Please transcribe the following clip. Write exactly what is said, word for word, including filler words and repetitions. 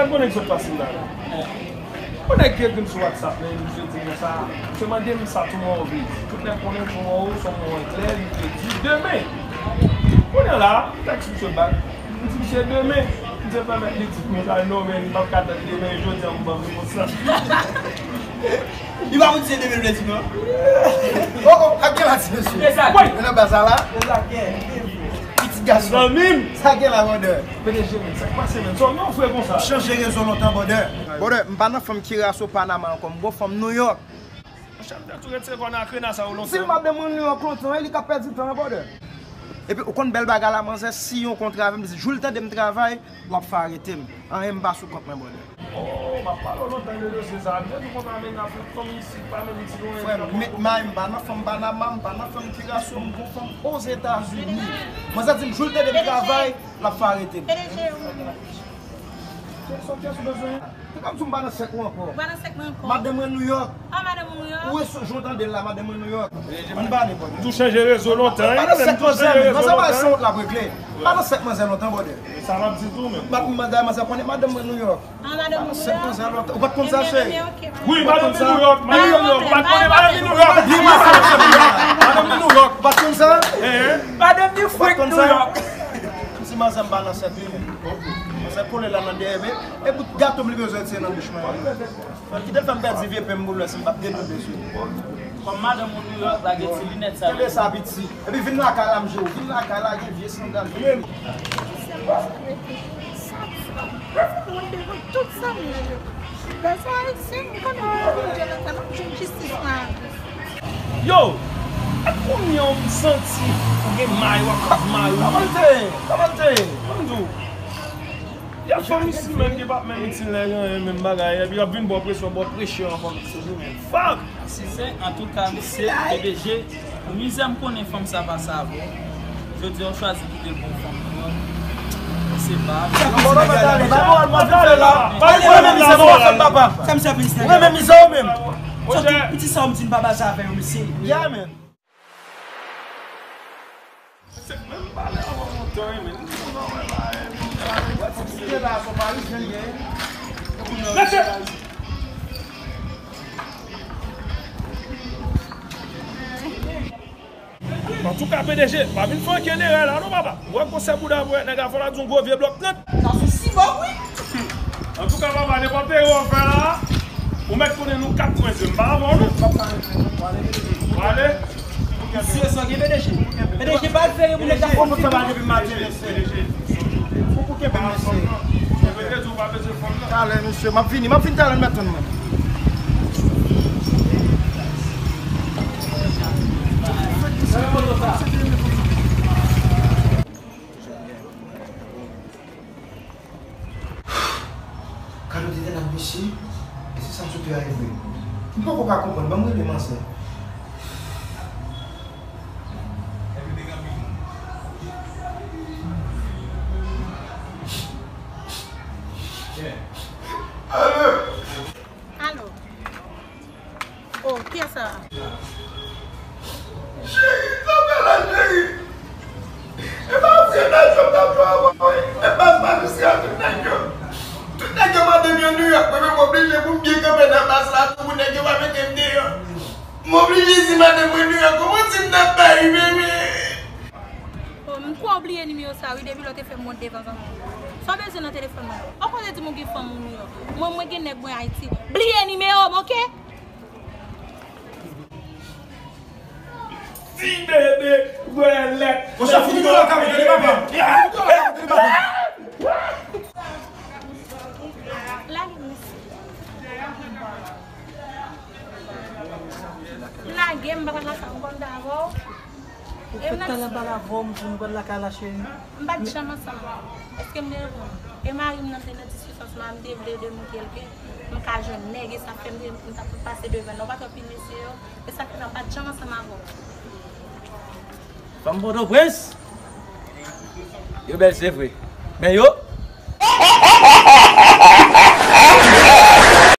Konnen ki sot pase m la la. Yon nèg ki ekri m sou WhatsApp la, misye di m konsa, misye mande m sa tou mwen anvi. Tout nèg konnen tou mwen ou son mwen klè, li te di demen. Kounye a la, tèks misye bat. M di misye demen. Misye pèmèt li di m sa, non, men li p ap ka tann demen, jodi a m ban m konsa. Li pa pou di se demen l vle di non. Oh, oh, ak gen la ti mesye. Mwen nan baz la. Pitit gason. Zanmi m. Sa gen la, brother? P D G, men, sa k pase, men? Sa w nan fre konsa? M chanje rezo lontan, brother. Brother, m pa nan fanm Kiraso Panama ankò, m gon fanm New York. Monchè, m te tou retire kò nan akrena sa yo lontan. Si l madanm mwen New York lontan, e li k ap pèdi tan, brother. Epi, ou konn bèl bagay la, manzè, si yon kontra avè m, jou l tande m travay, l ap fè arete m. Anyen m pa sou kont mwen, brother. Oh, m ap pale w lontan de dosye sa a. M te tou konn amenn afè fanm isit, pa menm di nou. Frè m, met may, m pa nan fanm Panama, m pa nan fanm Kiraso, m gon fanm Ozetazini. Manzè di m, jou l tande m travay, l ap fè arete m. P D G, ou menm. Kèl sòt pyès ou bezwen? Ou pa m di w m pa nan sèk ou ankò. Ou pa nan sèk mwen ankò. Madanm mwen New York. Ah, madanm ou New York? Ou wè sou jan w tande l la, madanm mwen New York. Ann pale, brother. M tou chanje rezo lontan, wi, men m tou chanje rezo lontan. Manzè pa wè se wont l ap regle. M pa nan sèk manzè lontan, brother. E sa m ap di tou, men. M ap mande manzè konnen madanm mwen New York. Ah, madanm ou New York? Ou pa t konn sa, cheri? Wi, madanm New York, madanm New York. Ou pa t konnen madanm New York? Madanm New York. Ou pa t konn sa? Madanm New York. Si manzè m pa nan sèk li menm. Manzè kole la nan dèyè, men e bout gato m li bezwen retire nan bouch mwen. Kite l fè m pèdi vye pen m pou lè si m p ap dedoube sou li. Kòm madanm ou New York, lage ti linèt sa. Kenbe sa, piti. Epi vin lakay la, m jere w. Vin lakay la, gen vye sandal. Tout sa m ye yo. Bezwen Ayisyen, m konnen mwen vin Jonathan, m ap jwenn jistis mwen. Yo, e kounye a w m santi ou gen may, w ap pran may ou. Kòman l te ye? Kòman l te ye? Ban m di w. Y ap fanm isi menm ki p ap menm itil nèg anyen, menm bagay, epi y ap vin ba w presyon, ba w presyon an fanm isi tou menm. Fuck! Si se, antouka, misye, P D G, pou mizè m konnen fanm sa pase avè w, jodi a w chwazi kite l pou yon fanm New York, se pa. Ou renmen mizè w menm, papa. Ou renmen mizè w menm. Piti sa w m di m pa baze avè yo, mesye. Yeah, man. Mesye, men m pale avè w lontan, wi, men m kontan wè bagay, men m pale. Wè ti mesye la, se yon Parisyen li ye. Mesye! Antouka, P D G, pa vin fè ankenn erè la non, papa. Ou wè gwosè bouda pou nèg la fè la di yon gwo vye blòk trant. Sa sou sibòk, wi. Antouka, papa, nenpòt erè w fè la, ou mèt konnen nou kat mwen se m pa avè w non. Prale. Mesye, sa gen P D G. P D G pa veye pou nèg la konn. Fòk sa pa depi maten, mesye. Fòk ou kenbe, mesye. Talè, mesye, m ap vini, m ap vin talè, m mèt tann mwen. Kado te tèt ak mesye, e se sa m sot fè a vre. M poko ka konprann, ban m rele manzè. Alo. Oh, kiyès sa? Cheri, sa fè la, cheri. E pa vre nèg yo t ap jwe avè w, wi. E baz pa jis a tout nèg yo. Tout nèg yo mande m yo New York, mwen menm m oblije pou m byen kanpe nan baz la tou pou nèg yo pa mete m deyò. M oblije di madanm mwen New York, kòman di m nan bay, bebe? Oh, m kwè w bliye nimewo sa wi, depi lè w te fè m wont devan zanmi w. Sa w bezwen nan telefòn mwen? Ou konnen di m ou gen fanm ou New York. Mwen, mwen gen nèg mwen Ayiti. Bliye nimewo m, oke? Ti bebe bwè lèt. Monchè, fini dlo a, kame, tande papa. Lage m isi. Lage m, m pa konn lakay, m konn ta avè w. Ou fèk talè m pale avè w, m di nou pral lakay la, cheri. M pa t janm ansanm avè w. Èske m te reponn ou? E mari m nan te nan diskisyon sou mari m, m te vle demontre l ke m ka jwenn nèg, e sa fè m te, m t ap pase devan nan. Ou pa t wè pil mesye yo? E sa fè sa m pa t janm ansanm avè w. Fanm Pòtoprens, yo bèl, se vre. Men yo,